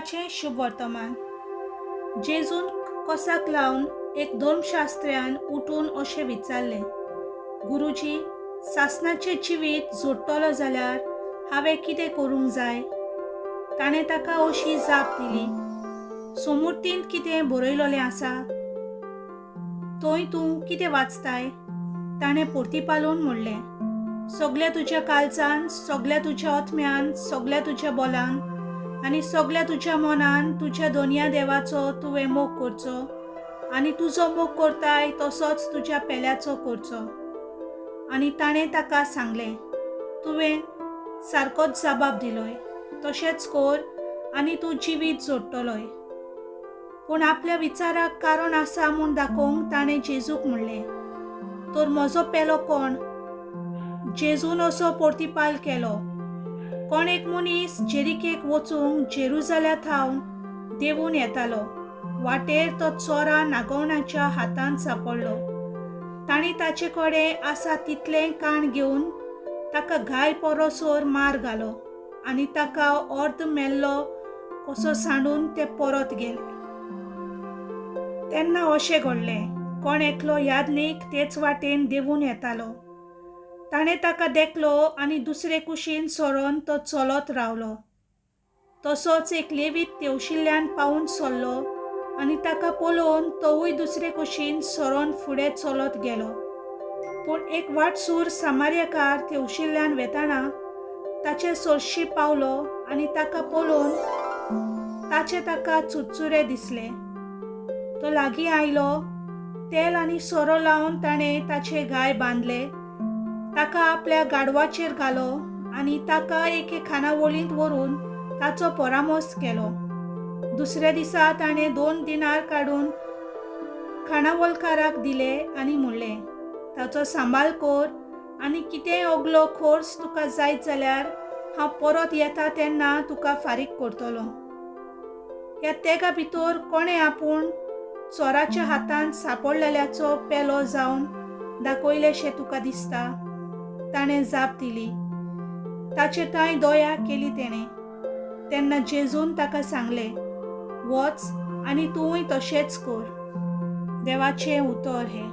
क्रिस्ताचें शुभवर्तमान. जेजून कसाक लावन एक धर्मशास्त्र्यान उठून अशें विचारलें, गुरुजी, सासणाचें जिवीत जोडटलो जाल्यार हांवें कितें करूंक जाय? ताणें ताका अशी जाप दिली, सोमुर्तींत कितें बरयलोलें आसा? थंय तूं कितें वाचताय? ताणें परतीपालून म्हणलें, सगल्या तुज्या काळजान, सगल्या तुज्या आत्म्यान, सगल्या तुज्या बोलान आनी सगल्या तुज्या मनान तुज्या दोनया देवाचो तुवें मोग करचो आनी तुजो मोग करताय तसोच तुज्या पेल्याचो करचो. आनी ताणें ताका सांगलें, तुवें सारकोच जबाब दिलोय, तशेंच कर आनी तूं जिवीत जोडटलोय. पूण आपल्या विचाराक कारण आसा म्हूण दाखोवंक ताणें जेजूक म्हणलें, तर म्हजो पेलो कोण? जेजून असो प्रतिपाल केलो, कोण एक मनीस जेरिकेक वचूंक जेरुजाल्या थावन देंवून येतालो. वाटेर तो चोरा नागवणाच्या हातांत सांपडलो. तांणी ताचे कडेन आसा तितलें काण घेवन ताका घाय परोसर मार घालो आनी ताका अर्द मेल्लो कसो सांडून ते परत गेले. तेन्ना अशें घडलें, कोण एकलो याज्ञीक तेच वाटेन देंवून येतालो. ताणें ताका देखलो आनी दुसरे कुशीन सरोन तो चलत रावलो. तसोच एक लेवीत तेवशिल्ल्यान पावून सरलो आनी ताका पळोवन तोवूय दुसरे कुशीन सरोन फुडें चलत गेलो. पूण एक वाटसूर सामार्यकार तेवशिल्ल्यान वेताना ताचे सरशी पावलो आनी ताका पळोवन ताचे ताका चुरचुरे दिसले. तो लागीं आयलो, तेल आनी सोरो लावन ताणें ताचे घाय बांदले, ताका आपल्या गाडवाचेर घालो आनी ताका एके खानावळींत व्हरून ताचो परामर्श केलो. दुसऱ्या दिसा ताणें 2 दिनार काडून खाणावळकाराक दिले आनी म्हणलें, ताचो सांबाळ कर आनी कितेंय अगलो खर्च तुका जायत जाल्यार हांव परत येता तेन्ना तुका फारीक करतलो. ह्या तेगा भितर कोणें आपूण चोराच्या हातांत सांपडलेल्याचो पेलो जावन दाखयलेशें तुका दिसता? ताणें जाप दिली, ताचे थंय दया केली तेणें. तेन्ना जेजून ताका सांगलें, वच आनी तूंय तशेंच कर. देवाचें उतर हें.